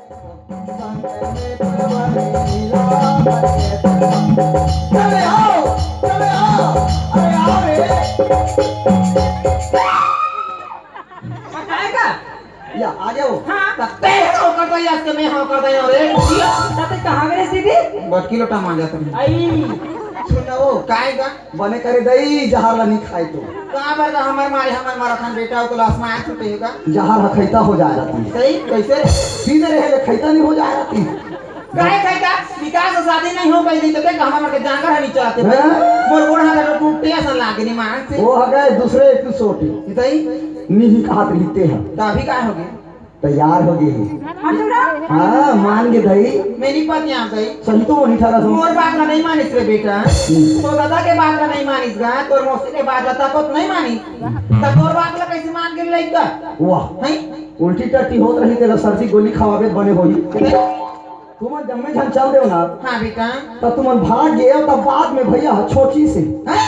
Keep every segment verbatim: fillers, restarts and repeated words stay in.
चले आओ, चले आओ, अरे आओ रे। काय का? या, आ जाओ। हाँ। तब ते हो कर दो, या के मैं हो कर दो रे। तब ते कहाँ गए दीदी? बटकी लोटा मांजा तुम। आई। सुनो, काय का? बने करे दई, जहर ला नी खाए तो। का बर का हमर मारे, हमर मारा खान बेटा हो तो लाश में आँख छूटे का? जहर ह खैता हो जाए रहती। सही, कैसे? पीने रहे ले खैता नहीं हो जाए रहती। काहे खैता? विकास से शादी नहीं हो गई थी, तो देख, हमारे के जांगर है नीचे आते हैं। मोर गोड़ हाथ टूटते ऐसा लागे नहीं मांग से। वो ह गए दूसरे एक सोटी। सही? नहीं कहा तो लिखते हैं। तो अभी काय हो गए? तैयार हो गए। हाँ, मान के दई। मेरी पत्नी आ गई। सही तो मोनी ठारा सो। मोर बात ला नहीं मानिस रे बेटा। हम्म। तो दादा के बात ला नहीं मानिस गा, तोर मौसी के बात ला तको तो नहीं मानी। तो तोर बात ला कैसे मान के लइका? वाह। हैं? उल्टी टट्टी होत रही तेला सर्दी गोली खवाबे बने होही। तुमन जम्मे झन चल देव ना। हाँ बेटा। त तुमन भाग गए त बाद में भैया ह छोची से। हैं?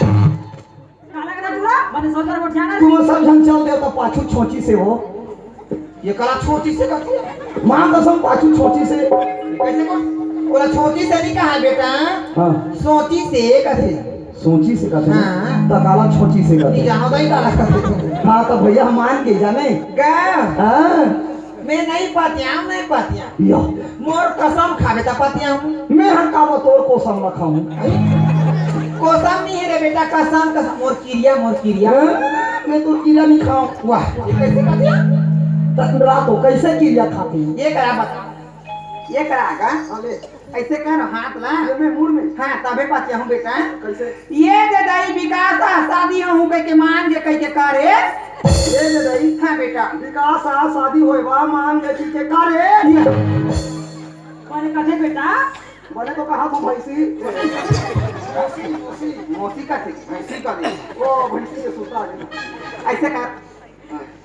काला करा टूरा, बने सोच कर उठ जाना। तुमन सब झन चल देव त पाछू छोची से हो। ये काला छोची से कथी? माँ कसम पाछू छोची से। कैसे को? ओला छोची से नहीं कहा बेटा। हाँ। सोची से कथे। सोची से कथे। हाँ। त काला छोची से कथे। नहीं जानो तो ही काला कथे। हाँ, त भैया हम मान के जाने। गा। हाँ। मैं नहीं पातियाम, नहीं पातियाम। या। मोर कसम खाबे त पातियाम। मैं हर का तोर कसम न खाऊं। कसम नहीं है रे बेटा, कसम, कसम। मोर किरिया, मोर किरिया। हाँ? मैं तोर किरिया नहीं खाऊं। वाह, ये कैसे पातियाम? त रातो कैसे किरिया खाती? ये करा बता। ये करा का? हाँ, ले। ऐसे कर हाथ ला। ये मैं मुड़ में। हाँ, तबे पातियाम बेटा। कैसे? ये दे दई विकास आ, शादी हूँ कह के मान के कह के करे। ये दे दई। हाँ बेटा। विकास आ, शादी होए बा, मान के कह के करे। बने कथे बेटा। बने तो कहा तू भैंसी। मौसी, मौसी। मौसी कथे, भैंसी कथे। ओ, भैंसी के सुता है। ऐसे कर।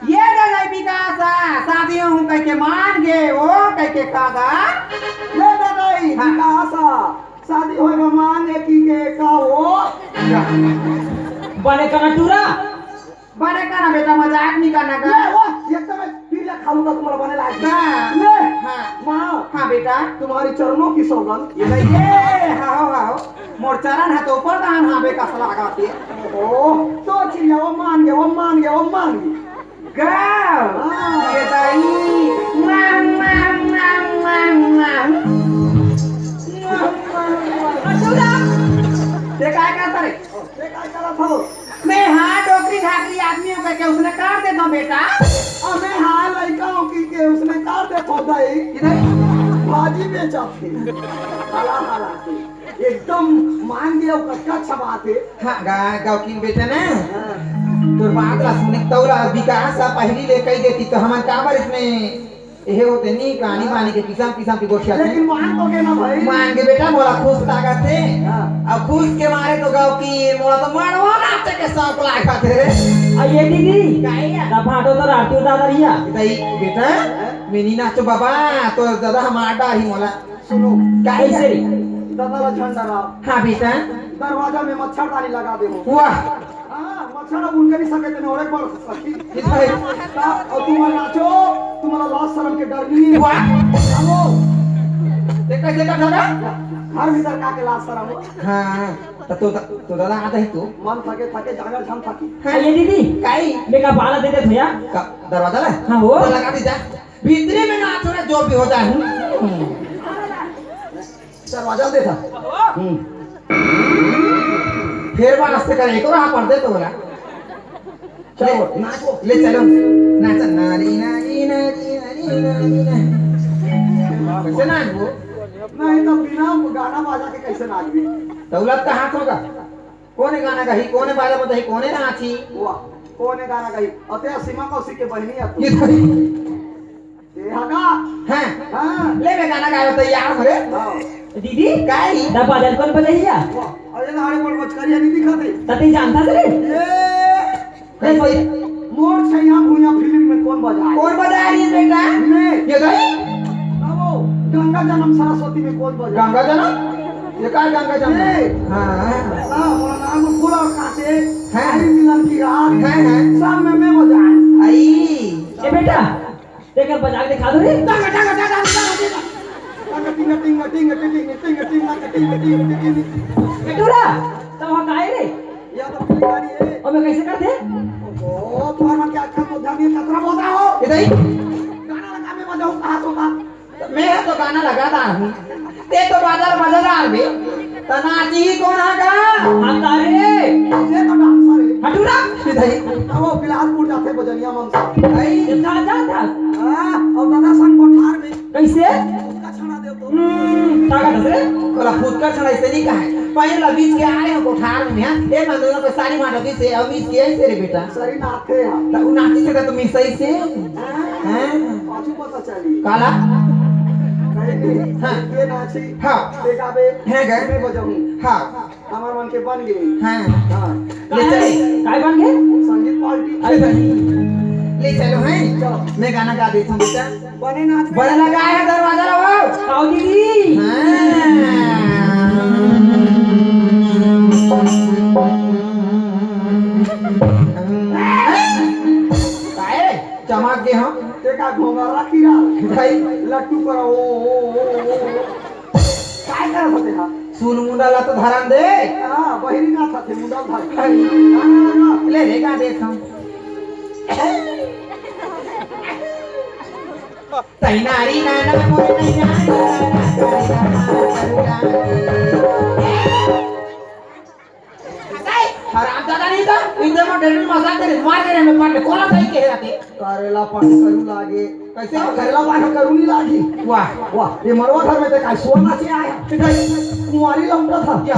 ये दे दई विकास आ, शादी हूँ कह के मान गे, ओ कह के कागा। ये दे दई हाँ। विकास आ, शादी होए बा मान गे की के का हो? बने करा टूरा। बने करा बेटा, मजाक नहीं करना का। ले वो, ये तो मैं फिर ये खाऊंगा तुम्हारा बने लाग। हाँ। ले। हाँ। माँ। हाँ बेटा। तुम्हारी चरणों की सौगंध। ये ले, ये, हाँ, हाँ, हाँ। मोर चरण है तो ऊपर दान हाँ बे कस लागत है। ओ, तो चिड़िया वो मान गए, वो मान गए, वो मान गए। गाओ। हाँ। ये दाई। मां, मां, मां, मां, मां। ते काय करता रे? ते काय करत हो? मैं हाँ डोकरी ढाकरी आदमी हूँ करके उसने काट देता हूँ बेटा। और मैं हाँ लड़का हूँ कि के उसने काट देता हूँ दाई। इधर। भाजी बेचा थे। हला हला के। एकदम मान गया, वो कतका अच्छा बात है। हाँ, गा-, गाँव की बेटा ना, हाँ। तोर बात ला सुने, तौला विकास आ पहली ले कही देती, तो हमन काबर इसमें, यही होते नहीं, कहानी बानी के किसम, किसम की गोठिया थे। लेकिन मान तो के ना भाई। मान के बेटा, मोला खुश ताकत थे। हाँ। अब खुश के मारे तो गाँव की, मोला तो मड़वा नाचे के शौक लागत थे रे। आ ये दीदी, काहे या? दा फाटो तो आरती उतार रिया। इधर ही बेटा, हाँ? मैं नहीं नाचो बाबा, तो दादा हमारा डर ही मोला। सुनो। काहे कैसे रे? दादा ला झंडा रहा। हाँ बेटा। दरवाजा में मच्छरदानी लगा दे हो। वाह। हाँ, मच्छर अब उनके भी सके तेने और एक बार सकी। किस भाई? का-, और तुम नाचो, तुम्हारा लाज शर्म के डर नहीं। वाह। चलो। देखा, देखा, दादा? घर भीतर का के लाज शर्म हो। हाँ, तो, तो, तो दादा आता है तू। मन थके, थके, जागर झन थकी। हाँ, ये दीदी। काई? मैं का बाला दे दे भैया। का, दरवाजा ला? हाँ, हो। तो लगा दे जा। भीतरे में ना थोड़ा जो भी हो जाए। हम्म। दरवाजा दे था। हम्म। फिर बार आस्ते कर, एक और हाथ पढ़ दे तो बोला। चलो, नाचो। ले चलो। नाच, नारी, नारी, नारी, नारी, नारी, नारी। कैसे नाचबो? नहीं तो बिना गाना बाजा के कैसे नाचबी? दौलत का हाथ होगा। कोने गाना गाही, कोने बाजा बजाही, कोने नाची? वाह, कोने गाना गाही? अते सीमा कौशिक के बहिनी है तू। ये तो ए, हगा। हाँ। हाँ। ले, मैं गाना गाए तैयार हो रे। हाँ। दीदी, काई? दा बादल कौन बजैया? वाह, अरे ना, अरे, बड़ मचकरिया नहीं दिखा थे। तते जानता से रे? ये कैसे? मोर छैया भुइया फिल्म में कौन बजाए? कौन बजाए ये बेटा? मैं। ये गई? ना वो, गंगा जन्म सरस्वती में कौन बजाए? गंगा जन्म? ये का गंगा जन्म? ये। हाँ। हाँ, मोर नाम पूरा काटे। हाँ। हरी मिलन की रात। हाँ, हाँ। सब में मैं बजाए। आई। ए बेटा, तेकर बजा के दिखा दो रे। टांगा, टांगा, टांगा, टांगा, टांगा। टांगा, टिंगा, टिंगा, टिंगा, टिंगा, टिंगा, टिंगा, टिंगा, टिंगा, टिंगा, टिंगा। ए टूरा, तब वहाँ काहे रे? या तो फिल्म गाड़ी है। और मैं कैसे करते? ओहो, तुम्हार मन के आजकल तो ध्यान नहीं, कतरा बोलता हो? इधर ही। गाना लगा, मैं बजाऊँ, कहाँ सोता? मैं तो गाना लगाता हूँ, ते तो बाजा बजाता बे। त नाची ही कोन हा गा? आता रे। ये तो डांसर है। हटू ना। इधर ही। अब वो बिलासपुर जाते बजनिया मन से। भाई। ये कहाँ जाता? हाँ, और दादा संग कोठार में। कैसे? फुदका छना दे तो। हम्म, का कहत रे? तोला फुदका छना ऐसे नहीं कहा है। पहला बीच के आए हो कोठार में, हाँ? ए, मैं दोनों को साड़ी मार दी से, और बीच के ऐसे रे बेटा। सही नाथे है। त उ नाची से त तुम सही से। हाँ। हाँ। पाछू पता चली। काला? नहीं, नहीं। हाँ। ये नाची। हाँ। ते गाबे। है गा? मैं बजाऊँ। हाँ। हमार मन के बन गए। हाँ। हाँ। ले चल। काय बन गए? संगीत पार्टी। अरे नहीं। ले चलो, हैं? चलो। मैं गाना गा देता हूँ, बेटा। बने नाच में। बने लगा है दरवाजा लगाओ। आओ दीदी। हाँ। काय रे? चमक गे हम। ते का घोंघा रखी रहा? भाई। लट्टू पर ओ, ओ, ओ, ओ, ओ। काय करत होते हा? सुन मुंडा ला तो धरन दे। हाँ, बहिरी ना था थे, मुंडा धर। अरे। हाँ, हाँ, हाँ। ले रे, गा देत हूँ। तैनारी नाना मोर नैया। हराम दादा नहीं था, इधर में डेढ़ मजाक करे, मार दे रहे हैं, पाटे, कोला सही कह रहे थे। करेला पान करू लागे। कैसे? करेला पान करू नहीं लागी। वाह। वाह, ये मड़वा घर में ते काय सोना से आया। कुंवारी लौटा था। क्या?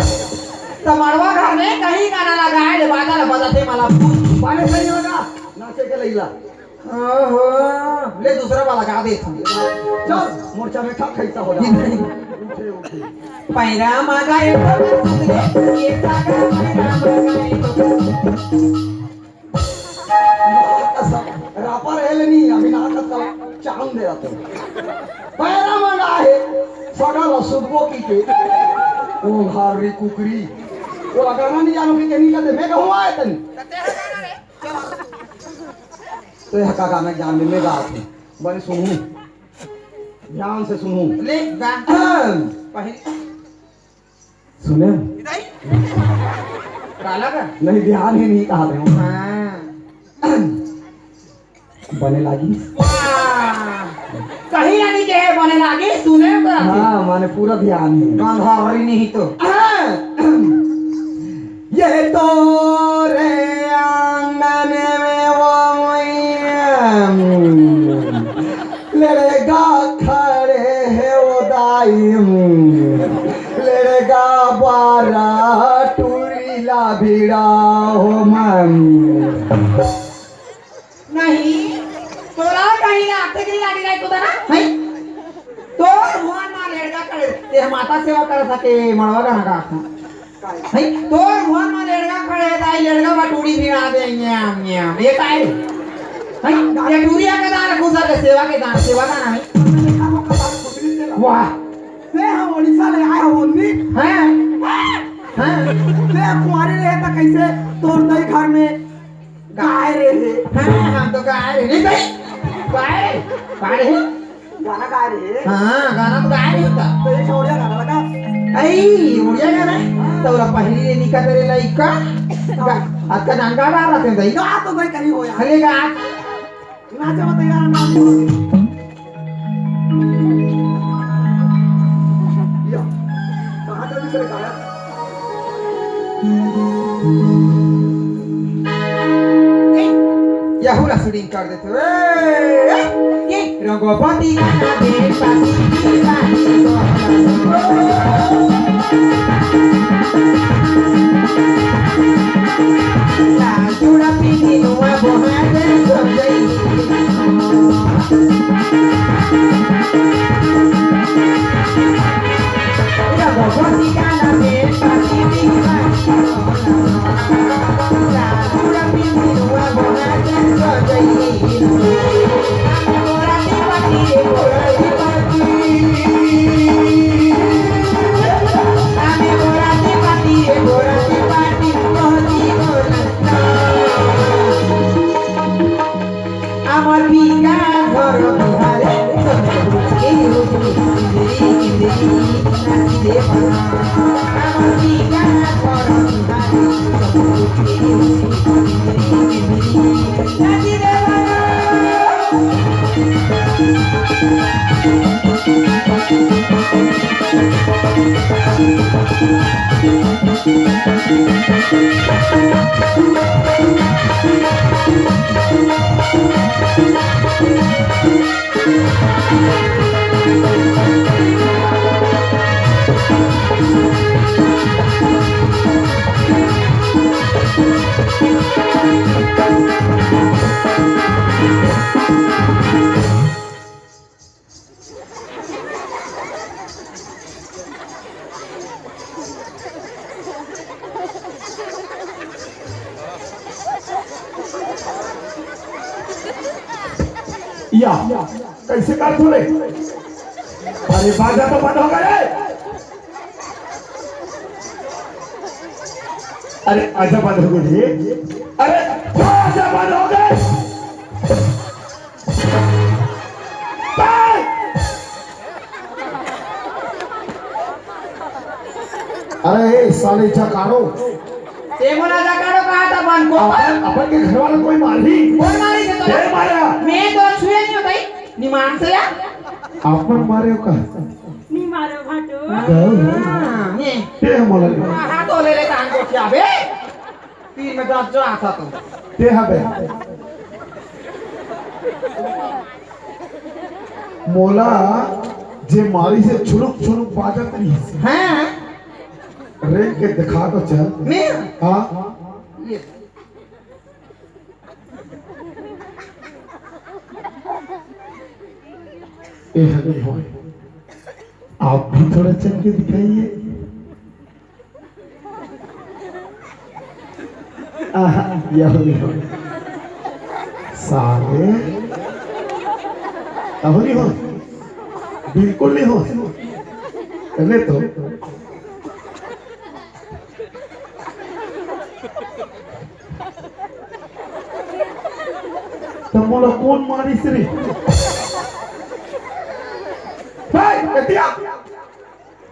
तो मड़वा घर में कहीं गाना लगा है, ले बाजा ला बजाते मला। पाने सही लगा, नाचे के लैला। ओहो, ले दूसरा वाला गा देत हूँ। चल, मोर्चा में खा खैसा हो जा। ये नहीं। उठे, उठे। पैरा मंगाए तो सुन ले, ये सागर पैरा मंगाए तो। रापर है लेनी, अभी ना का साला चांद दे रहा तो। पैरा मंगा है, सगा ला सुधबो की के। ओ घारी कुकरी। वो गाना नहीं जानो कि नहीं कहते, मैं कहूँ आए तनी। तो यह का गाना जान ले, मैं गात हूँ। बने सुनू। ध्यान से सुनू। ले गा। पहले सुने? काला का? नहीं, ध्यान ही नहीं कहा थे। हाँ। बने लागी। वाह। कहीं यानी के है बने लागी, सुने का? हाँ, माने पूरा ध्यान है। गांधारी नहीं तो। हाँ। ये तो रे आंगन में वो मैया लड़का खड़े है वो दाई, लड़का बारा टूरी ला भिड़ा हो मन। नहीं, तोला कहीं ना आते के लागी नहीं तो ना, नहीं। तो भगवान ना लड़का खड़े, ते माता सेवा कर सके, मड़वा का ना का। है, तोर भुवन म लेड़गा खड़े हे, दाई लेड़गा बा टूरी भिड़ा दे, न्याम, न्याम। ये काय रे? है, ये टूरी आके दान घुसा दे, सेवा के दान, सेवा दान है। वाह। ते हम ओडिशा ले आए हो, ओन्नी। हैं? हैं? ते कुंवारी रहे त कैसे तोर दई घर में गाय रहे? हाँ, हम तो गाय रहे। नहीं, नहीं। गाय रहे। गाय रहे। गाना गाय रहे। हाँ, गाना तो गाय रहे था। तो एक ठो ओड़िया गाना लगा। ऐ, ओड़िया गाना है? हाँ। तो ओला पहली ले निका तेरे लइका। हाँ। अतका नान गा रहा थे, दई। गा तो भाई कहीं हो यार। अरे गा। नाचे मत यार, नाच। या। कहाँ चल रही तेरे गाना? यहू ला shooting कर देते। ए, ए, ए, रघुपति गाना दे पाती की रानी को। लाल चूड़ा पीनी नुआ बोहार दे सो गई। या, कैसे कर तूने? अरे बाजा तो बंद हो गया रे। अरे आजा बंद हो गई। अरे बाजा बंद हो गए। अरे ए, साले जकाड़ो। ते मोला जकाड़ो कहा था बन को? अपन, अपन के घर वाला कोई मारही? कोई मारी थे तो? ते मारा। मैं तो छुए नहीं होता ही। निमान से या? अपन मारे का? नहीं मारो भाटो। गौ। हाँ, ये। ते हम बोला। हाँ, तो ले ले तान को क्या बे? तीन में दस जो आता तो। ते हबे। मोला जे मारी से छुरुक छुरुक बाजत रही। हाँ। रेंग के दिखा तो चल। मैं? हाँ। ये। ये नहीं हो। आप भी थोड़ा चल के दिखाइए। आहा, यह नहीं हो। साले। अब नहीं हो। बिल्कुल नहीं हो। अरे तो। तो मोला कौन मारिस रे? भाई, कतिया।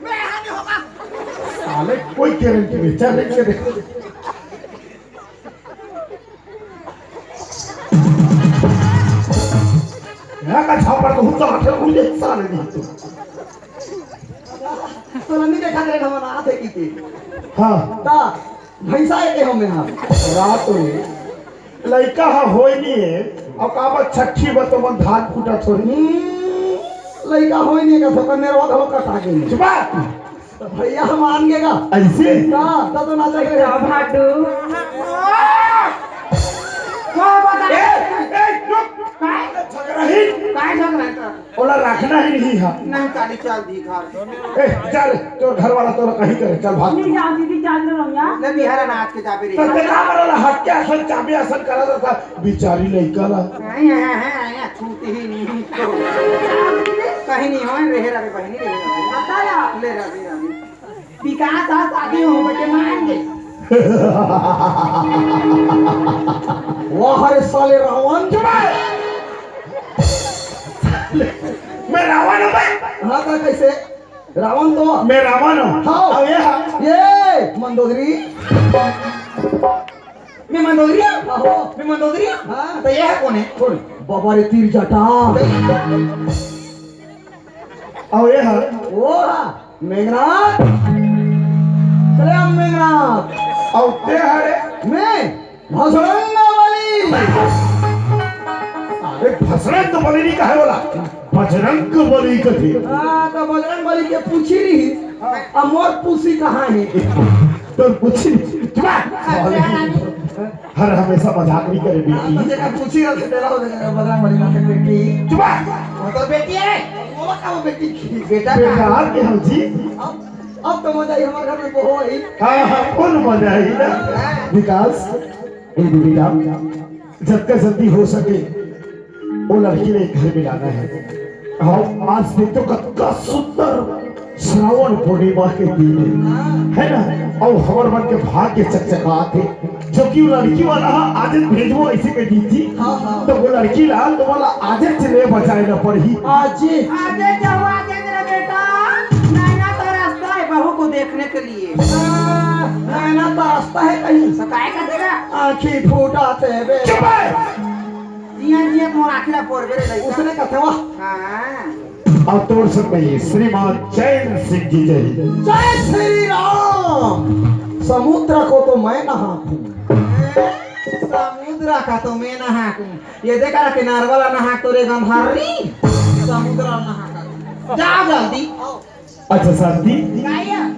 मैं यहाँ नहीं होगा। साले कोई गारंटी नहीं, चल लेके देख। यहाँ का झापड़ तो हुआ आठे उड़े साले नहीं तो। तो नहीं देखा तेरे हमारा हाथ है की। हाँ। का? भैंसा है के हमें यहाँ। रात में लइका ह होय नहीं है, अब काबर छठी बर तो मन धान कूटत हो रही। हम्म, लइका होय नहीं का तो कन्या रोध हो कटा के नहीं। चुपा। भैया हम मान गए का? ऐसे? का? तब तो नाचा के क्या भाटू? क्या बता? ए, ए, रुक। काय? झगड़ा ही। काय झगड़ा कर? ओला रखना ही नहीं है। नहीं, काली चाल दी घर। ए, चल, तोर घर वाला तोला कहीं करे, चल भाग। नहीं जाओ दीदी, जान लो रंगा। ले बिहार अनाज के चाबी रही। तो देखा मरल हत्या असन चाबी असन करा था, बिचारी लइका ला। नहीं, आया है, आया, छूट ही नहीं तो। कहीं नहीं हो, रहे रहे बहनी, रहे रहे। बताया। ले रहे, रहे। विकास आ शादी हो के मान गए। वाह रे साले रावण। चुप है। मैं रावण हूँ बे। हाँ, तो कैसे? रावण तो मैं रावण हूँ। हाँ। अब ये है। ये मंदोदरी। मैं मंदोदरी हूँ? आहो। मैं मंदोदरी हूँ? हाँ। तो ये है कौन है? कौन? बाबा रे तीर जटा। अब ये है। वो है। मेघनाथ। चले हम मेघनाथ। अब ते हरे। मैं। भसरंग बली। अरे भसरंग बली नहीं कहे बोला, बजरंग बली कथे। हाँ, तो बजरंग बली के पूछी रही, अब मोर पूछी कहाँ है? तो पूछी, चुप। हर हमेशा मजाक नहीं करे बेटी। हाँ, तो जेकर पूछी रहे तेरा हो जाएगा, बजरंग बली कथे बेटी। चुप। वो तो बेटी है। वो का वो बेटी की? बेटा बेटा का? के हम जी। अब, अब तो मजा ही हमारे घर में बहू आई। हाँ, हाँ, फुल मजा आई ना। विकास, ए दीदी का जतका जल्दी हो सके, वो लड़की ने घर में लाना है। हाँ, आज देखो कतका सुंदर श्रावण पूर्णिमा के दिन है, है ना? और हमर मन के भाग्य चकचकात हे। जो कि वो लड़की वाला ह, आजे भेजबो ऐसे कह दीजिए। हाँ, हाँ। तो वो लड़की ला तुम्हारा आजे चले बचाए ना पड़ी। आजे। आजे जाओ, आजे मेरा बेटा, नैना तरसता है बहू को देखने के लिए। आ, नैना तरसता है कहीं। सकाए का देगा? आँखी फूटा तेरे। चुप है। जिया जिया तुम्हारा आँखी ला पोर बेरे लइका। उसने कहा था, वाह। हाँ। और तोड़ सकते हैं श्रीमान चैन सिंह जी जय। जय श्री राम। समुद्र को तो मैं नहाकूं। समुद्र का तो मैं नहाकूं। ये देखा रहा किनार वाला नहा तोरे गंधारी। समुद्र नहा कर। जा जल्दी। अच्छा शांति।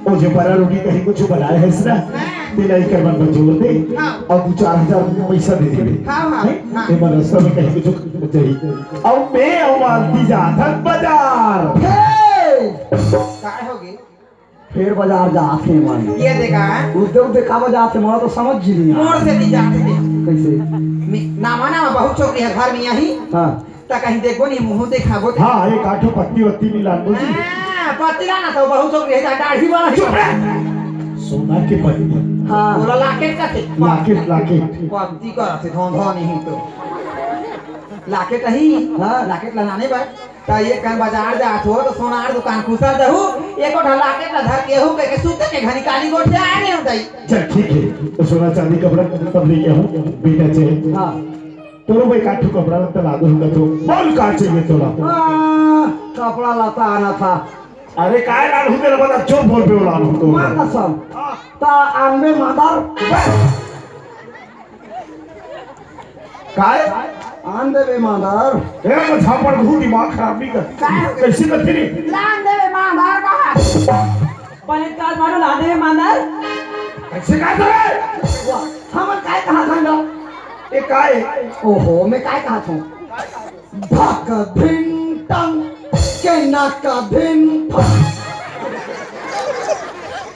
वो जो बड़ा रोटी कहीं कुछ बनाए है ना, हाँ। तेरा एक मन पर जोड़ दे। हाँ। और दो चार हजार पैसा दे दे। हाँ, हाँ, नहीं? हाँ। ये मन रास्ता में कहीं कुछ चाहिए। अब मैं अउ मालती जाथन बाजार। हे! काय होगे? फेर बाजार जात हे मन। ये देखा। उद्योग देखा बाजार से मोला तो समझ जी नहीं आया। मोर से नहीं जाते थे। कैसे? मी-, नामा नामा बहुत छोकरी है घर में यही। हाँ। त कहीं देखो नहीं, मुंह देखाबो ते। हाँ, एक आठो पत्ती वत्ती मिला दो जी। हाँ, पत्ती लाना था, बहुत छोकरी है, दाढ़ी वाला। चुप रह। सोना के पत्ती। हाँ। बोला लाकेट का थे। Locket, locket. पत्ती का थे, धों धों नहीं तो। लाकेट ही। हाँ। लाकेट लाना नहीं भाई। त ये कहीं बाजार जात हो तो सोनार दुकान खुसर दहू, एको ठा लाकेट ला धर के हूँ कह के सूते के घनी काली गोठियाए नहीं होता ही। चल ठीक है, तो सोना चांदी कपड़ा सब लेके आऊँ, बेटा चाहिए। हाँ। तोरो भाई काठू कपड़ा लत्ता ला दूंगा तो बोल का चाहिए तोला? हाँ, कपड़ा लत्ता आना था। अरे काय लानहूँ तेला बता, जो बोल पे वो लानहूँ तो। माँ कसम। हाँ। ता आनबे मादर। काय? आन देबे मादर। ए, वो झापड़ घू दिमाग खराब नहीं कर। काय हो गया? कैसे करती नहीं? लान देबे मादर का। बलात्कार मारो, लान देबे मादर। कैसे करता है? वाह, हमन काय कहा था ना? ये काय? ओहो, मैं काय कहा था? धक धिन टंग, के नक धिन फक।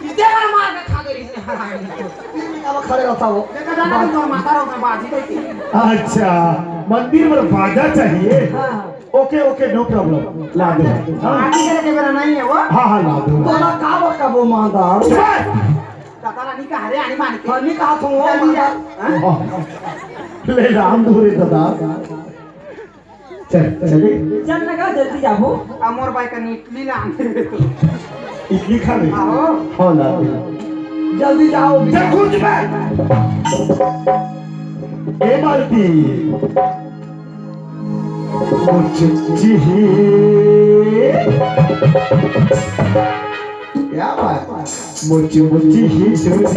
इते मार मार के खा गई इसने हरामी को। फिर भी काला खड़े रहता वो। देखा जाना कि तोर माता रो में बाजी देखी। अच्छा, मंदिर में बाजा चाहिए। हाँ। OK, OK, no problem, ला दो। हाँ। आदमी के लिए मेरा नहीं है वो। हाँ, हाँ, ला दो। तोला का बका वो मांदा? चुप! काका रानी का हरे आनी मान के। हाँ, नहीं कहा तुम वो जल्दी मांदा। जा। हाँ? हाँ। ले राम धोरे दादा। चल, चले। चल लगा, जल्दी जाबो। अमर भाई का इडली ला। इडली खा ले। आओ। हाँ, ला दे। जल्दी जाओ। जा, खुद में। ए मालती। मुझ चिही। क्या बात? मुझ, मुझ ही चोरी।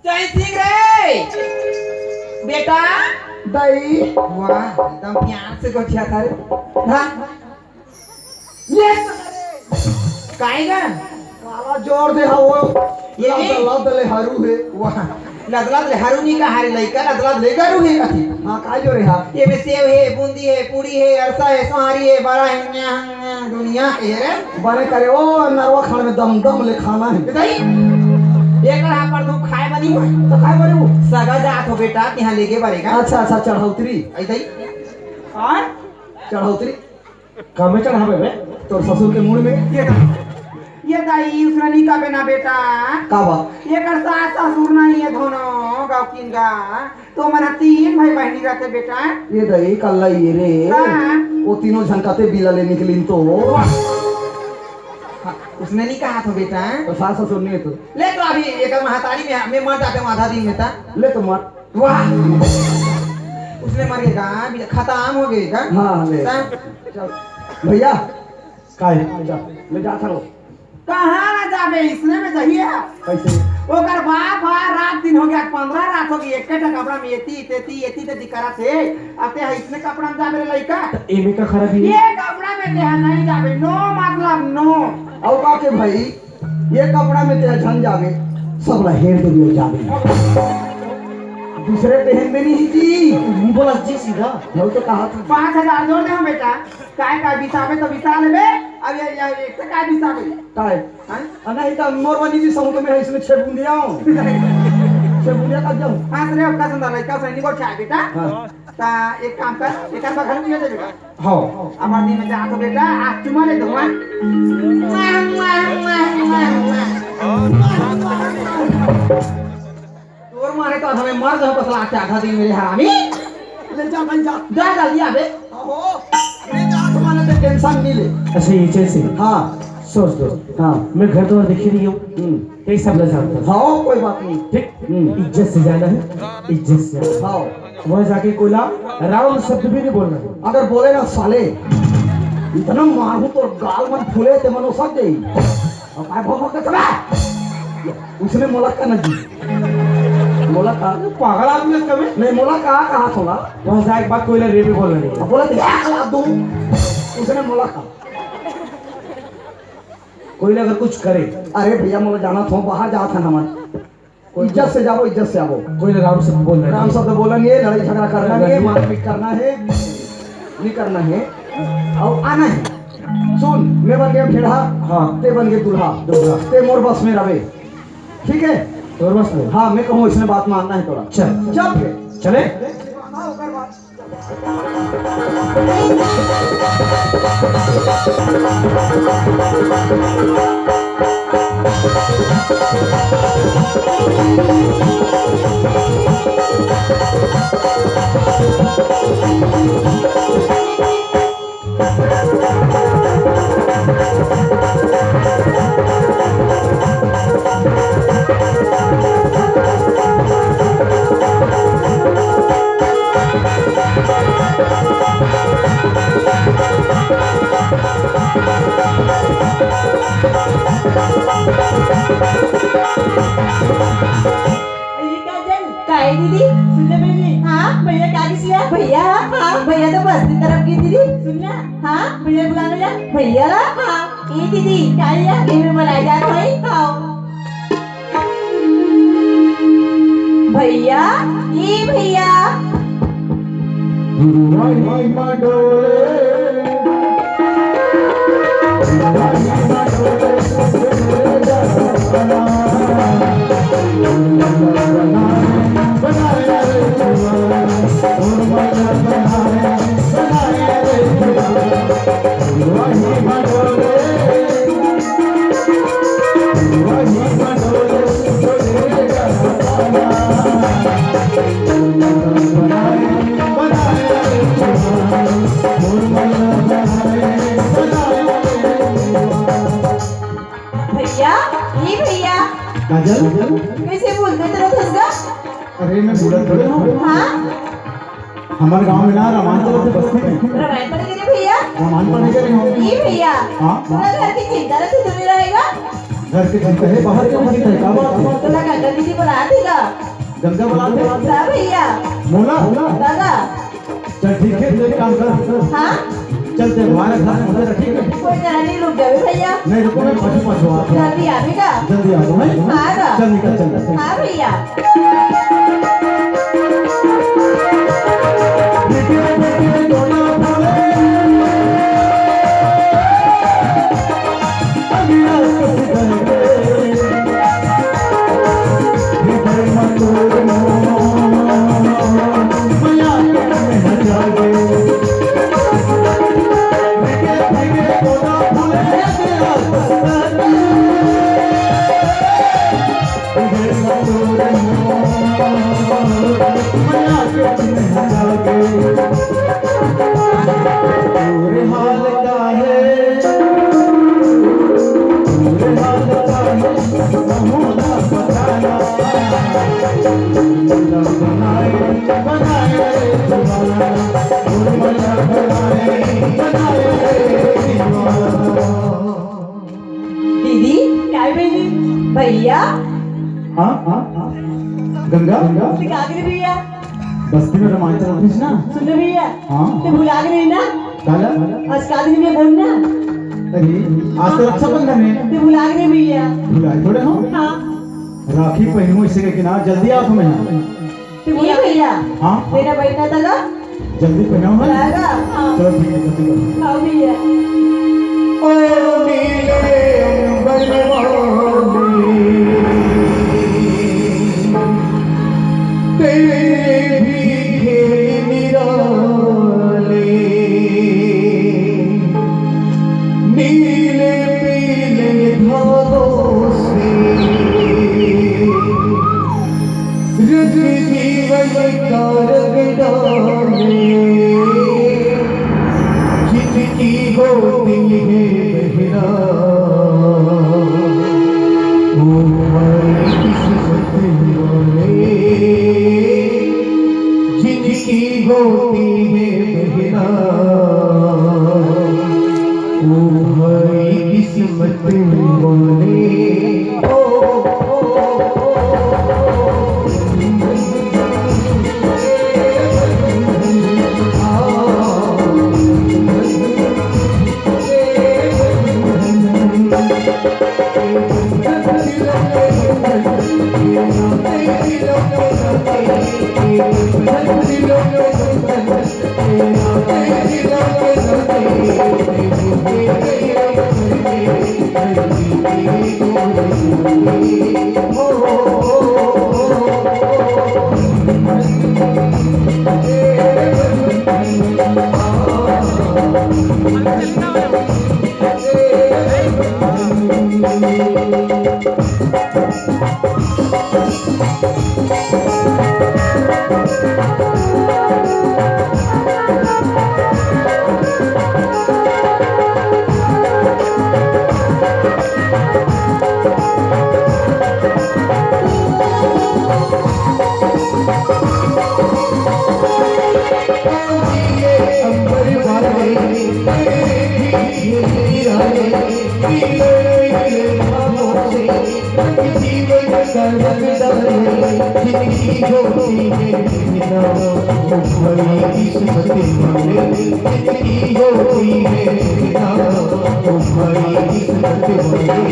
जय सिंह रे बेटा। दई। वाह, एकदम प्यार से गोठिया था रे। हाँ। ये काहे गा? काला जोर दे हा वो। ये लद, नहीं? लद ले हरू हे। वाह, लद लद ले हरू नहीं कहा रे लइका, लद लद ले गरू हे कथी। हाँ, काय जोरे हा? ये में सेव हे, बूंदी हे, पूड़ी हे, अरसा हे, सोहारी हे, बड़ा हे, न्या, न्या, दुनिया हे रे। बने करे, ओ नरवा खान में दम दम ले खाना हे। बताई? एक बार आप पर दो खाए बनी हो। तो खाए बनी हो? सगा जात हो बेटा, तिहाँ लेके बरेगा। अच्छा, अच्छा, चढ़ौतरी। आई दई? हाँ? चढ़ौतरी? कामे चढ़ावे बे? तोर ससुर के मुड़ में। ये दा-, ये दाई, उसने नहीं कबे ना बेटा। का बा? ये कर सास ससुर नहीं है दोनों, गाँव किन गा। तो मना तीन भाई बहनी रहते बेटा। ये दाई, कल्ला ये रे। हाँ। वो तीनों झनकाते बिला ले निकलिन तो। वाह। हाँ, उसने नहीं कहा था बेटा। तो सास ससुर नहीं है तो। ले तो अभी एक महतारी में, में मर जाते हूँ आधा दिन में ता। ले तो मर। वाह! उसने मर गए का? खत्म हो गए का? हाँ, ले। ता? चल। भैया, काय? जा, मैं जात हूँ। कहाँ ना जाबे, इसने में जाही। कैसे? ओकर बाप ह रात दिन हो गया, पंद्रह रात हो गई, एक ठा कपड़ा में एती तेती, एती तेती करत हे। अब ते ह इसने कपड़ा में जाबे रे लइका। त एमे का खराबी हे? ये कपड़ा में ते ह नहीं जाबे, no मतलब no। अउ का के भाई, ये कपड़ा में ते ह झन जाबे, सब ला हेर देबे अउ जाबे। दूसरे पहन में नहीं जी। नहीं बोला जी सीधा। मैं तो कहा था। पाँच हजार जोड़ दे हम बेटा। काय काय बिसाबे तो बिसा लेबे। अब ये, ये, ये, एक तो काय बिसाबे? काय? हाँ? आ, नहीं तो मोर वाली भी सहूँ तो मैं इसमें छह बूंदिया हूँ। छह बूंदिया का जाऊँ। हाँ, तो रे, ओका संदा लइका सैनिक को छाए बेटा। हाँ। ता एक काम कर, एक बार घर में दे बेटा। हाँ। हमार दिन में जा तो बेटा, आज चुमा ले दूंगा। तोर मारे तो हमें मर गए बस लास्ट आधा दिन मेरे हरामी। ले जा भाई जा। जा जल्दी आबे। ओहो, ले जा, आसमान से टेंशन नहीं ले। अच्छा, ये जैसे। हाँ। सोच दो। हाँ। मैं घर द्वार देखी रही हूँ। हम्म। यही सब ले जानता हूँ। हाँ, कोई बात नहीं। ठीक? हम्म। इज्जत से जाना है, इज्जत से। हाँ। वहाँ जाके कोई ला राम शब्द भी नहीं बोलना है। अगर बोले ना साले, इतना मारू तो गाल मन फूले ते मनो सब दे। अब काय भौंक के चला? उसने मोला का ना जी। मोला का? पागल आदमी है कभी? नहीं, मोला का कहा थोड़ा? वहाँ जाए के बाद कोई ला रे भी बोलना नहीं है। अब बोला, "देख ला तू।" उसने मोला का? कोई ला अगर कुछ करे। अरे भैया, मोला जाना था, बाहर जात हन हमन। कोई इज्जत से जाबो, इज्जत से आबो। कोई ला राम शब्द बोलना नहीं है। राम शब्द बोलना नहीं है, लड़ाई झगड़ा करना नहीं है, नहीं। मारपीट करना है, नहीं करना है। अउ आना है। सुन, मैं बन गया ठेढ़ा, हाँ। ते बन गए दूल्हा। दूल्हा। ते मोर बस में रहे। ठीक है? तोर बस में? हाँ, मैं कहूँ, इसने बात मानना है थोड़ा। चल। चल फिर। चले? ये काजल। काय दीदी? सुन ना बेटी। हाँ? भैया का किसिया? भैया? हाँ? भैया तो बस्ती तरफ गए दीदी। सुन ना। हाँ? भैया बुला ले जा। भैया ला? हाँ। ए दीदी, काय या? ए में बुलाए जात हई। हाँ। भैया, ए भैया। भैया, ए भैया। काजल? कैसे बोलते तेरा धसगा? अरे, मैं बोलत थोड़े हूँ। हाँ? हमारे गांव में ना रामायण चलत हे बस्ती में। रामायण पढ़े के रे भैया? रामायण पढ़े के रे हम। ए भैया, हाँ? पूरा घर की चिंता रखे तू नहीं रहेगा? घर के चिंता है, बाहर के चिंता है, का बात है? तोला गंगा दीदी बुला देगा। गंगा बुला दे। हाँ भैया। मोला? दादा। चल ठीक है, तू एक काम कर। हाँ? चल ते हमारे घर में रख, ठीक है? कोई जना नहीं, रुक जावे भैया। नहीं, रुको, मैं पाछू पाछू आता हूँ। जल्दी आवे का? जल्दी आ जाओ, हैं? हाँ, दा। चल निकल, चल, चल। हाँ भैया। दीदी, काय बहिनी? भैया? हाँ, हाँ, हाँ। गंगा? ते का करे भैया? बस्ती में रामायण चलत रहिस ना? सुन ना भैया। हाँ। ते भुला गे रहे ना? काला? आज का दिन में बोल ना। अरे, आज तो रक्षाबंधन है। ते भुला गे रहे भैया। भुलाए थोड़े हो? हाँ। राखी पहिनहूं अइसे कहिके ना, जल्दी आवत हंव मैं। ते भुला भैया। हाँ। तेरा बहिना तला। जल्दी पहिनाओ ना। लागा? हाँ। चलो ठीक है, जल्दी करो। हाँ भैया। ओ नीले अंबर वाले, तेरे भी खेल निराले। नीले पीले धागों से रंग जीवन का रंग डाले, जिनकी होती है बहना, वो हमारी किस्मत वाले, जिनकी होती है बहना, वो हमारी किस्मत वाले।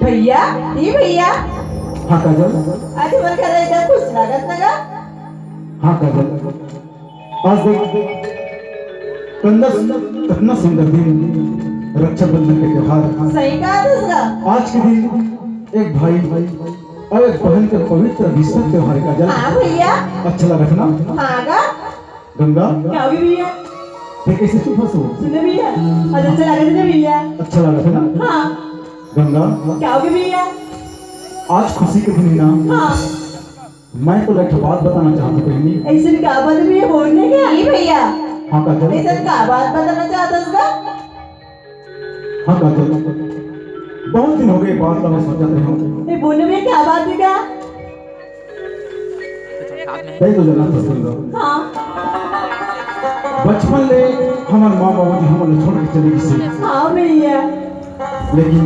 भैया, ए भैया। हाँ काजल। आज हमर घर एकदम खुश लागत ना गा। हाँ काजल, आज देख, कतना, कतना सुंदर दिन, रक्षाबंधन के त्योहार। सही कहा दूसरा। आज के दिन एक भाई और एक बहन के पवित्र रिश्ता त्योहार काजल। हाँ भैया। अच्छा लगा था ना? हाँ गा। गंगा। क्या हो गया भैया? ये कैसे चुप हो? सुन ना भैया, आज अच्छा लगा था ना भैया? अच्छा लगा था ना? हाँ। गंगा। क्या हो गया भैया? आज खुशी के दिन है ना? हाँ। मैं तो एक बात बताना चाहता हूँ बहनी। ऐसे का बात भैया बोलने का? नहीं भैया। हाँ काजल। ऐसे का बात बताना चाहता हूँ? हाँ काजल, बहुत दिन हो गए बात ला मैं सोचत रहे हूँ। ए, बोले में क्या बात है क्या? तै तो जाना पसंद हो। हाँ। बचपन ले हमार माँ बाबूजी हमन ला छोड़ के चले गए। हाँ भैया। लेकिन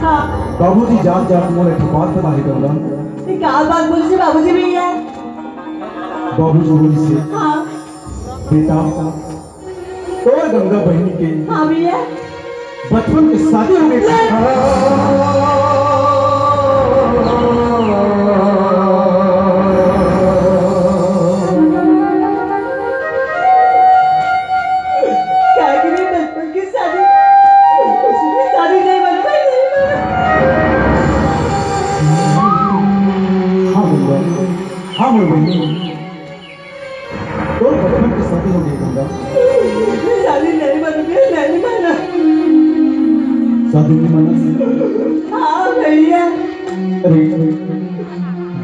हाँ। बाबूजी जात जात मोला एक बात बताए गंगा। ये का बात बोलिस हे बाबूजी भैया? बाबूजी बोलिस हे, हाँ। बेटा, तोर गंगा बहिनी के हाँ भैया। बचपन के शादी हो गई। का करी बचपन के शादी? शादी नहीं बन पाई, नहीं बन। हाँ गंगा, हाँ मोर बहिनी, तोर बचपन के शादी हो गई गंगा। शादी नहीं बन पाई, नहीं बन। शादी नहीं बन। हाँ भैया। अरे,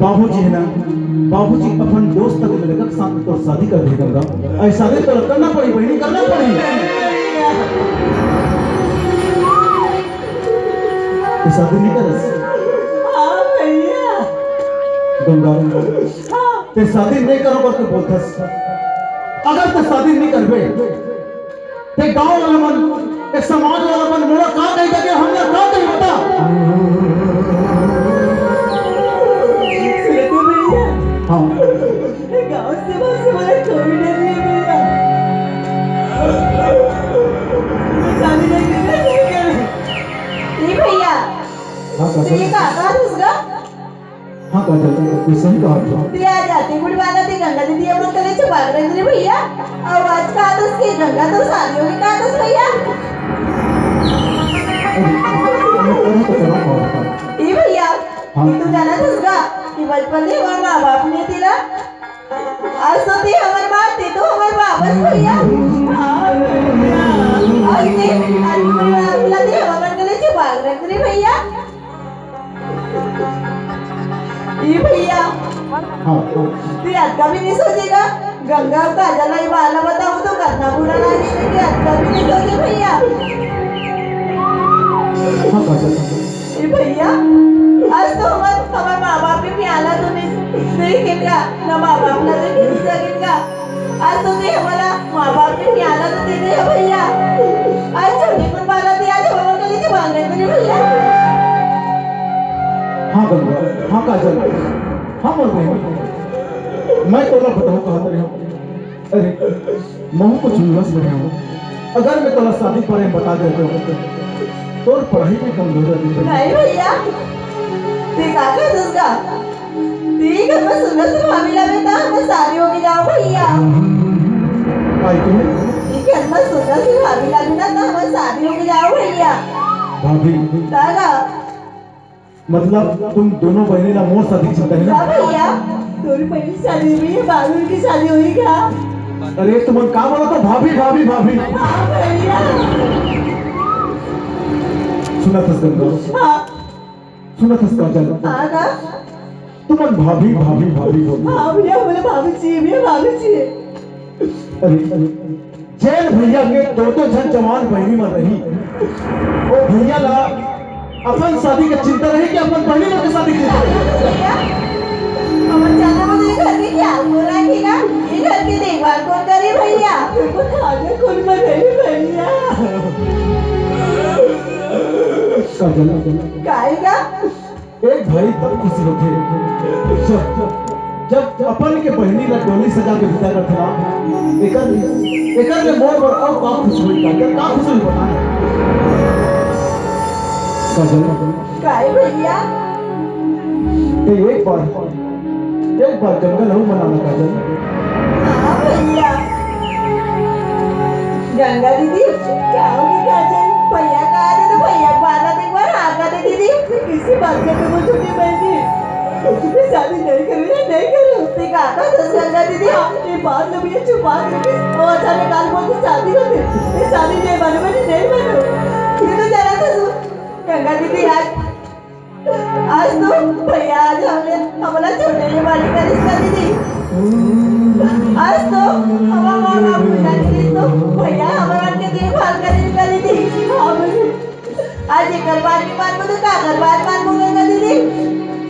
बाबूजी हे ना, बाबूजी अपन दोस्त के लड़का के साथ में तोर शादी कर दे गंगा। अरे शादी तो करना पड़ी बहिनी, करना पड़ी। ये शादी नहीं करस। हाँ भैया। गंगा, हाँ। ते शादी नहीं करो करके बोलथस। अगर ते शादी नहीं करबे, ते गांव वाला मन, ते समाज वाला मन मोला का कही करके हमला का कही बता? सुन तो भैया। हाँ। ये गांव से बस हमारा कोई डर नहीं है भैया। ये शादी नहीं करना, नहीं करना। ए भैया, हाँ, तो ये काका। का, का दूसरा? हाँ काजल, तू सही कहा था। ते आज आती बुढ़ी वाला ते गंगा दीदी हमन कने छुपा के रख दे भैया। अउ आज का दस के गंगा तो शादी होगी का दस भैया? अरे, मैं करूँ तो करूँ और क्या? ए भैया, हाँ। ये तू जाना था उसका कि बचपन में हमारे माँ बाप ने तेरा आज तो ते हमारे माँ, ते तो हमारे बाप बस भैया। हाँ, भैया। आज ते, आज ते हमारे कने छुपा के रख दे भैया। ए भैया, हाँ, हाँ। ते अतका भी नहीं सोचेगा? गंगा अउ काजल ला ये बात ला बताऊं तो कतना बुरा लगही, ते अतका भी नहीं सोचे भैया। हाँ, काजल। ए भैया, आज तो हमर, हमर माँ बाप के प्याला तो नहीं, नहीं किनका, ना माँ बाप ला देखे सकिन का। आज तो ते हमला माँ बाप के प्याला तो दे दे हे भैया। आज छोटे कुन वाला ते आज हमर गली के भाग नहीं बने भैया। हाँ गंगा, हाँ काजल, हाँ मोर बहिनी। मैं तोला बताऊँ कहा तेरे हम। अरे, महूँ कुछ विवश में हूँ। अगर मैं तोला शादी के बारे में बता देता हूँ, तोर पढ़ाई में कमजोरी आ जाही। नहीं भैया, ते का कर दूंगा? ठीक है, मैं सुंदर से भाभी ला बेटा, मैं शादी होके जाऊँ भैया। भाई तू? ठीक है, मैं सुंदर से भाभी ला बेटा, मैं शादी होके जाऊँ भैया। भाभी? दादा। मतलब तुम दोनों बहिनी ला मोर शादी के चिंता हे ना? हाँ भैया, तोरी पहली शादी हुई है, बाबू की शादी हुई क्या? अरे तुमन का बोला तो भाभी, भाभी, भाभी। हाँ भैया। सुनत हस गंगा? हाँ। सुनत हस काजल? हाँ ना। तुमन भाभी, भाभी, भाभी बोल। हाँ भैया, बोले भाभी जी, भैया भाभी जी। अरे, अरे, जेन भैया के दो दो झन जवान बहिनी मन रही, ओ भैया ला अपन शादी के चिंता रही कि अपन बहिनी मन के शादी के चिंता रही? भैया, हमर जाना मत ये घर के क्या हो रहा है, ठीक है? ये घर की देखभाल कौन करे भैया? देखो, खाने कौन बनाए भैया? काजल, काहे का? एक भाई तब खुशी होथे, जब, जब अपन के बहिनी ला डोली सजा के विदा करथे ना, एकर, एकर ले मोर बर अउ का खुश होही, का, का खुश होही बता ना। काजल। काहे भैया? ते एक बार, एक बार गंगा लहू मना ना काजल। हाँ भैया। गंगा दीदी, का होगे काजल? भैया कहा दे तो भैया के बात एक बार हाँ कर दे दीदी। किसी बात का तो वो छोटी बहन जी। मैं शादी नहीं करूँ या नहीं करूँ। ते का का दस गंगा दीदी? हाँ, ये बात तो भैया छुपा के रखी। वो अचानक काल बोलते शादी कर दे। ये शादी नहीं मानू, मैं नहीं मानू। ये तो जरा था सुन। गंगा दीदी आज आज तो भैया, आज हमने, हमला छोड़ने वाली करिस का दीदी। आज तो हमारा माँ बाप बुझा के दीदी, तो भैया हमारा के देखभाल करिस का दीदी। हाँ भैया। आज एकर बात नहीं मानबो तो का कर बात मानबो का दीदी?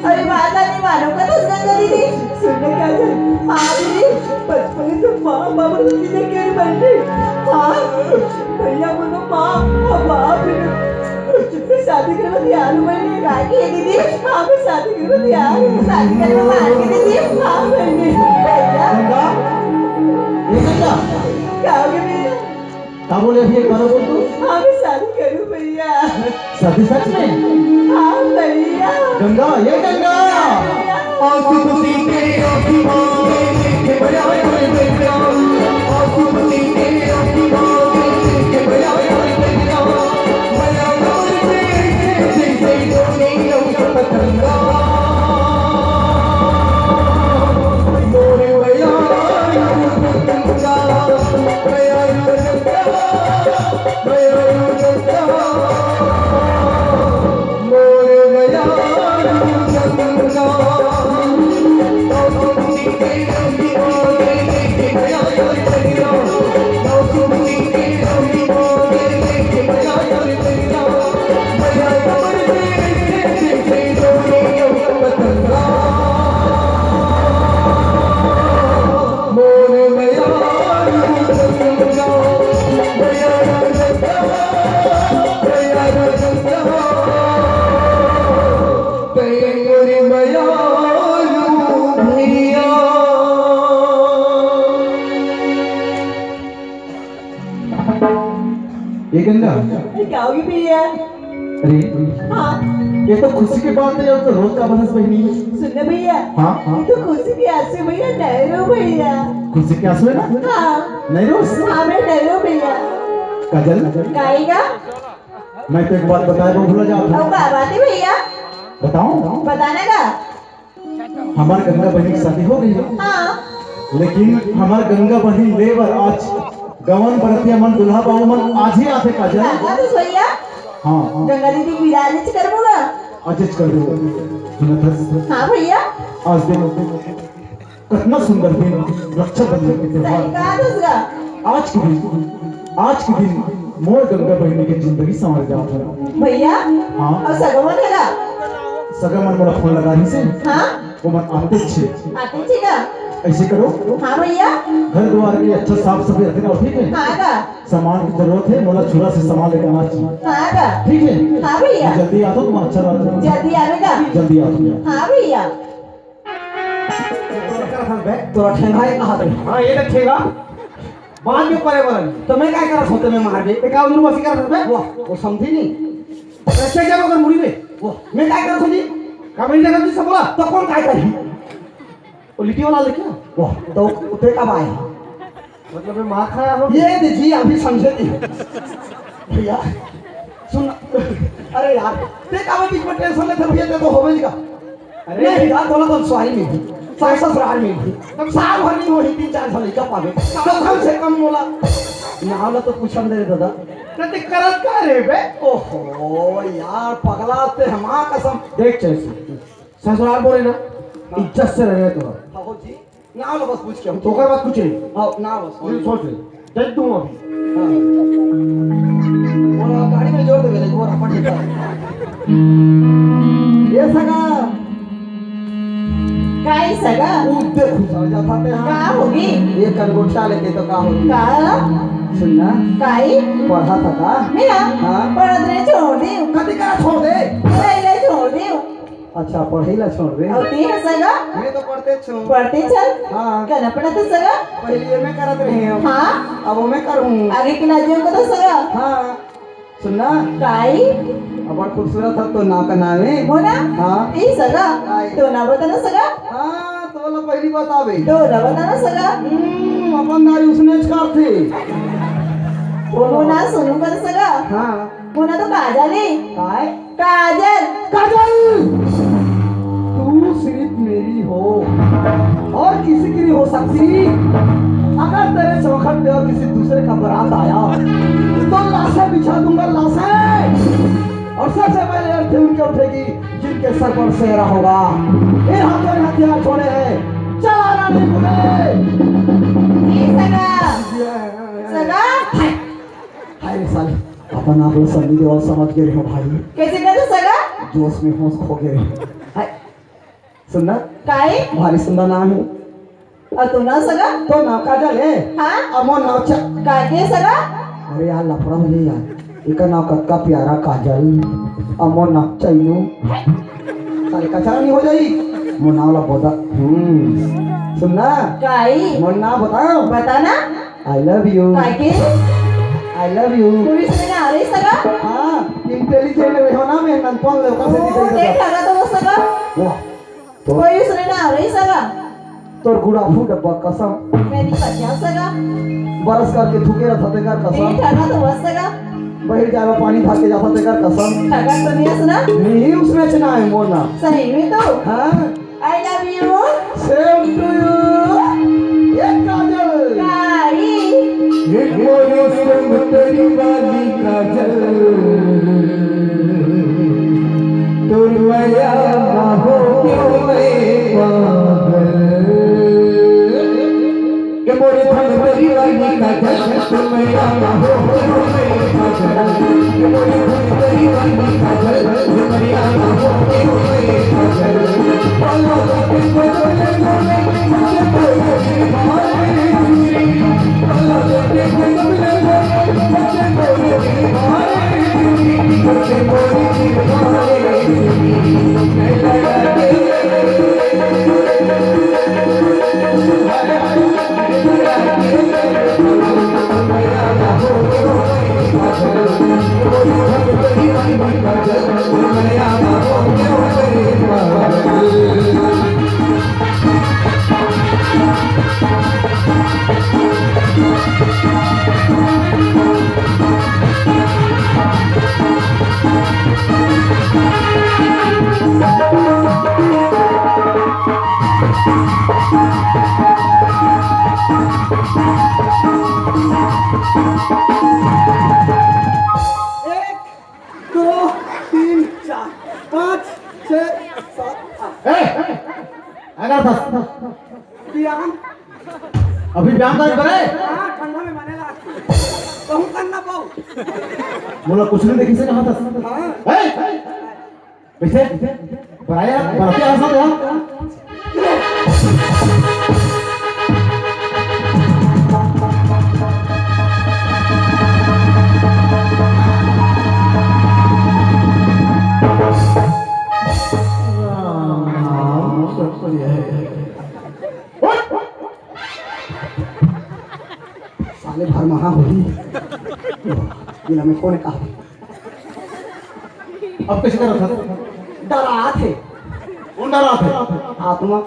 अरे बात नहीं मानो का तो का दीदी? सुनने का दीदी? हाँ दीदी, बचपन से माँ बाप ने चीजें क्यों नहीं बनती? हाँ, भैया बोलो माँ, अब आप शादी करे बर तैयार हूँ बहिनी। काहे कि ये दीदी, हाँ, मैं शादी करे बर तैयार हूँ। शादी करे बर मान के दीदी, हाँ बहिनी। भैया। गंगा, ये गंगा। का हो गया भैया? का बोले अभी, एक बार बोल तू। हाँ, मैं शादी करूँ भैया। शादी सच में? हाँ भैया। गंगा, ये गंगा। भैया। ये गंगा। अरे, क्या होगी भैया? अरे, हाँ। ये तो खुशी की बात है, ये तो रोज का बरस बहिनी। सुन ना भैया। हाँ, हाँ। ये तो खुशी के आंसू भैया, नहीं रो भैया। खुशी के आंसू है ना? हाँ। नहीं रो? हाँ, मैं नहीं रो भैया। काजल। काई का? मैं तो एक बात बताए वो भूला जाता हूँ। अब का बात है भैया? बताऊँ? बताना का? हमार गंगा बहिनी के शादी हो गई है। हाँ। लेकिन हमार गंगा बहिनी ले बर आज गवन बरतिया मन, दूल्हा बाबू मन आज ही आथे काजल। हाँ, हाँ, तो भैया। हाँ, हाँ। गंगा दीदी विदा नहीं कर बोला। आज कर दो। सुनत हस? हाँ भैया। आज दिन कितना सुंदर दिन, रक्षाबंधन के त्योहार। सही कहा तुझगा। आज के दिन, आज के दिन मोर गंगा बहिनी के जिंदगी संवर जात है। भैया, हाँ। और सगा मन है ना? सगा मन मोला फोन लगा रही से। हाँ। वो मन आते छे। आते छे का? ऐसे करो। हाँ भैया। घर द्वार के अच्छा साफ सफाई रखना, ठीक है? हाँ का? सामान की जरूरत है, मोला छुरा से सामान लेके आना चाहिए। हाँ का? ठीक है? हाँ भैया। मैं जल्दी आता हूँ, तुम अच्छा रहो। जल्दी आवे का? जल्दी आ तुम। हाँ भैया। तोरा ठेंगा है कहाँ पे? हाँ, ये तो ठेंगा। बांध के परे वाला। तो मैं काय करत होते मैं मार दे? ते का उधर बसी करत होते? वाह, वो समझी नहीं। ऐसे क्या मगर मुड़ी में? वाह, मैं काय करत होती? का मेरी जगह तुझसे बोला? तो कौन काय करी? वो लिट्टी वाला लेके? वाह, तो उते कब आए? मतलब मैं मार खाया हो? ये दे जी, अभी समझे नहीं। भैया, सुन, अरे यार, ते का बीच में टेंशन लेते भैया, ते तो होवे का। अरे नहीं यार, तोला तो ससुराल में ही, सास ससुराल में ही। तब साल भर नहीं होही, तीन चार साल का पावे। तो कम से कम मोला, ना होला तो पूछन दे दादा। ते करत का रे बे? ओहो, यार, पगला ते हमार कसम। देख जैसे, ससुराल बोले ना, इज्जत से रहे तो। हाँ जी। ना लो, बस पूछ के हम। ओकर बाद कुछ नहीं। हाँ, ना बस। दिल सोच ले। देख दूँ अभी। हाँ। वो गाड़ी में जोर दे, वो रपट देता। ये सगा। काई सगा? उद्दे खुश हो जाता थे, हाँ। का होगी? ये कनगोठा लेते तो का होगी? का? सुनना। काई? पढ़ा था का? मेरा? हाँ। पढ़त रहे, छोड़ दे। कभी का छोड़ दे? नहीं, नहीं, छोड़ दे। अच्छा, पढ़े ला छोड़ दे। अउ ते ह सगा? मैं तो पढ़ते छूं। पढ़ते छन? हाँ। कना पढ़त सगा? पहले ये मैं करत रहे हूँ। हाँ। अब वो मैं करूँ। आगे के लाजियों को तो सगा? हाँ। सुनना। काई? अब बड़ खूबसूरत है तो नाव का नाम है। हो ना? हाँ। ई सगा? काई? तो ना बताना सगा? हाँ, तो बोला पहली बात आवे। तो ना बताना सगा? हम्म, अपन दाई उसने च करथे। वो ना सुनू कर सगा? हाँ। वो ना तो काजल है। काय? काजल। काजल, तू सिर्फ मेरी हो और किसी की नहीं हो सकती। अगर तेरे चौखट पे और किसी दूसरे का बरात आया तो लाशें बिछा दूंगा, लाशें। और सबसे पहले अर्थी उनके उठेगी जिनके सर पर सेहरा होगा। इन हाथों ने हथियार छोड़े हैं, चला रानी मुझे। ए सगा। सगा। हाय रे साले, अपन आप लोग सन्नी देओल समझ गए हो भाई। कैसे कहते सगा? जोश में होश खो गए। हाय। सुनना। काई? भारी सुंदर नाम है। और तू ना सगा? तो नाम काजल है। हाँ? अमो नाम च- काके सगा? अरे यार, लफड़ा हो जाए यार। इका नाम कक्का प्यारा काजल। अब मोर नाम चाइनू। साले कचरा नहीं हो जाई। मोर नाम ला बता। हम्म। सुन ना। काई? मोर नाम बताओ। बता ना। I love you। काय के? I love you। कोई सुने ना आ रही सगा? हाँ, intelligent रहो ना, मैं नंदपन ले, ओकर से ओ, दिखाई देख देता। लगा तो वो सगा। वाह। तो कोई सुने ना आ रही सगा? तोर गुड़ाफू डब्बा कसम। मैं नहीं बचा सगा। बरस करके थूके रहा था तेकर कसम। नहीं ठगा तो बस सगा। बहिर जावा पानी धार के जाता तेकर कसम। ठगा तो नहीं सुना? नहीं उसने चना है मोना। सही में तो। हाँ। I love you। Same to you। ये काजल। कारी। ये मोरी संग तेरी वाली काजल। तोर मया मा हो गयो मैं पागल। ये मोरे धन तेरी वाली काजल, तोर मया मा हो गयो मैं पागल। ये मोरे धन तेरी वाली काजल, तोर मया मा हो गयो मैं पागल। एक, दो, तीन, चार, पाँच, छः, सात, आठ। ए, अगर बस। बियान। अभी बियान करे? हाँ, ठंडा में माने ला। कहूँ करना पाऊ। मोला कुछ नहीं देखी से कहा था। हाँ। ए, कैसे? बराया, बराती आ सकते हो? राम नाम सत्य है। साले भर महा होही। इला में कोन कहा? अब कैसे करत हस? डरात हे। कोन डरात हे? आत्मा।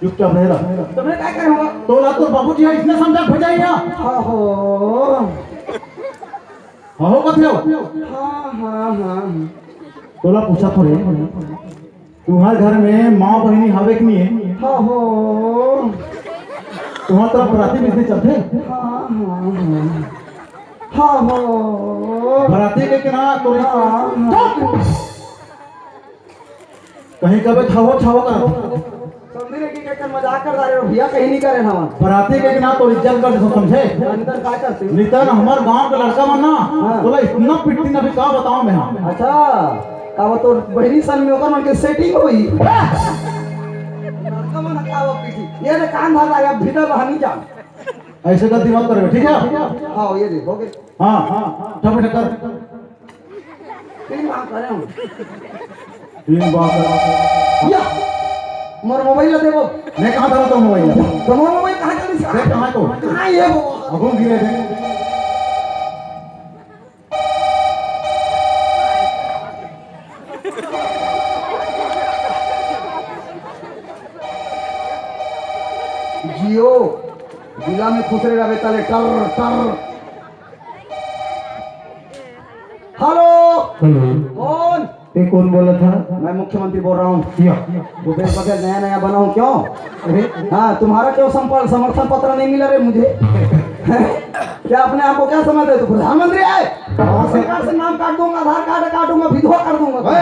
चुपचाप रह रहा। तुमने क्या करे होगा? तोला तोर बाबूजी ह इसने समझा भेजा ही ना। हाँ हो। हाँ हो कथे हो? हाँ, हाँ, हाँ। तोला पूछा तो रे। तुम्हार घर में माँ बहिनी हवे कि नहीं है? हाँ हो। तुम्हार तरफ बराती बिजनेस चलथे? हाँ, हाँ, हाँ। हाँ हो। बराती के किना तोरी हाँ, हाँ। चुप! कहीं कबे छावो छावो कर। समझी रे कि के मजाक कर रहे हो भैया, कहीं नहीं करे हमार। बराती के किना तोरी इज्जत कर दे, समझे? नितन का करते? नितन हमार गांव के लड़का मन ना, हाँ। बोला इतना पिटती ना, अभी का बताऊं मैं, हाँ। अच्छा, का वो तोर बहिनी सन में ओकर मन के सेटिंग होई? लड़का मन का वो पीटी। ये रे कान धर रहा है, अब भीतर रहा नहीं जान। ऐसे गलती मत करबे, ठीक है? हाँ, ये दे, हो गए। हाँ, हाँ, ठप ठक कर। तीन बार करे हूँ। तीन बार कर। या, मोर मोबाइल ला देबो। मैं कहाँ धरा तो मोबाइल? तो मोर मोबाइल कहाँ चली? देख कहाँ तो? कहाँ ये वो? अगो गिरे थे। जियो, जिला में खुसरे रहे ताले टर टर। हेलो। हेलो। कौन? ये कौन बोला था? मैं मुख्यमंत्री बोल रहा हूँ। या। भूपेश बघेल नया नया बना हूँ, क्यों? अरे। हाँ, तुम्हारा क्यों संपर्क, समर्थन पत्र नहीं मिला रे मुझे? क्या अपने आप को क्या समझते हो? तू प्रधानमंत्री है? हाँ, सरकार से नाम काट दूंगा, आधार कार्ड काटूंगा, विधवा कर दूंगा। ओए,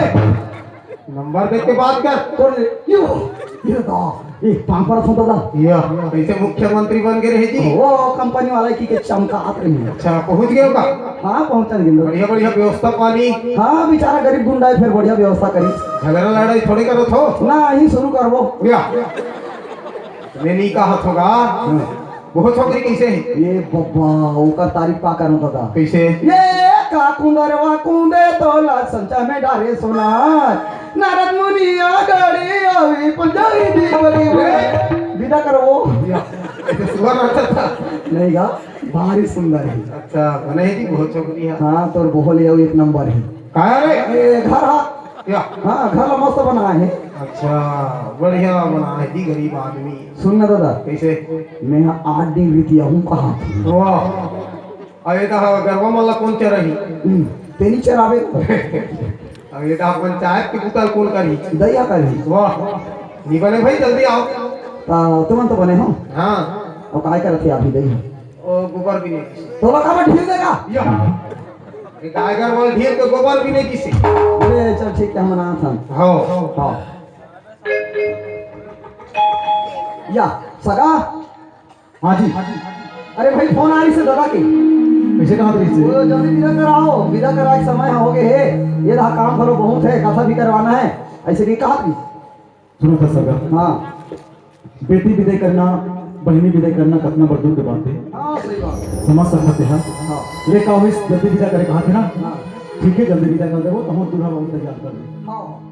नंबर देख के बात कर। कौन है? यो, ये तो, ये पांपड़ सुनता था। या, कैसे मुख्यमंत्री बन के रहे जी? वो कंपनी वाला की के चमका आत रही है। अच्छा, पहुंच गए का? हाँ, पहुंचा नहीं। बढ़िया, बढ़िया व्यवस्था पानी। हाँ, बेचारा गरीब गुंडा है, फिर बढ़िया व्यवस्था करी। झगड़ा लड़ाई थोड़ी करो थो। ना, यही शुरू करबो। या। मैं नहीं कहा होगा। हाँ। वो छोकरी कैसे है? ये बब्बा, ओकर तारीफ का करूं दादा। कैसे? ये का कुंदरवा कुंदे तोला संचा में डारे सोनार। नारद मुनिया गड़े आवे पंजारी देवरी। विदा करो। या, ऐसे सुअर रहता था। नहीं गा, भारी सुंदर है। अच्छा, बने ही थी बहुत छोकरी है। हाँ, तोर बोहल ये एक नंबर है। कहाँ रे? ए, घर हा। या। हाँ, घर ला मस्त बनाए है। अच्छा, बढ़िया बनाए है जी, गरीब आदमी। सुन ना दादा। कैसे? मैं हा आठ दिन बीतिया हूँ कहा। वाह। अरे तो हाँ, गरवा मन ला कौन चराही? हम्म, तेनी चरावे। अरे तो पंचायत के बुता ल कौन करही? दैया करही। वाह, नहीं बने भाई, जल्दी आओ। ता तुमन तो बने हो? हाँ। और काय करत है अभी दैया? ओ, गोबर भी नहीं किसी। तोला काबर ढील देगा? या। ये गाय गरवा ल ढील के गोबर भी नहीं किसी। अरे चल ठीक है, हम ना था। हाँ। हाँ। या, सगा। हाँ जी। अरे भाई, फोन आ रही से दादा के। कैसे कहा रही से? बोलो, जल्दी विदा कराओ, विदा कराए के समय हो गए है। ये रहा, काम घलो बहुत है, कथा भी करवाना है। ऐसे नहीं कहा थी। सुनो तो सगा। हाँ। बेटी विदाई करना, बहिनी विदाई करना, कतना बड़ दुख के बात है। हाँ, सही बात है। समझ सकते हैं। हाँ। ले का होइस, जल्दी विदा करे कहा थे ना? हाँ। ठीक है, जल्दी विदा कर देबो, तो हम दूल्हा बाबू तैयार कर दे। हाँ।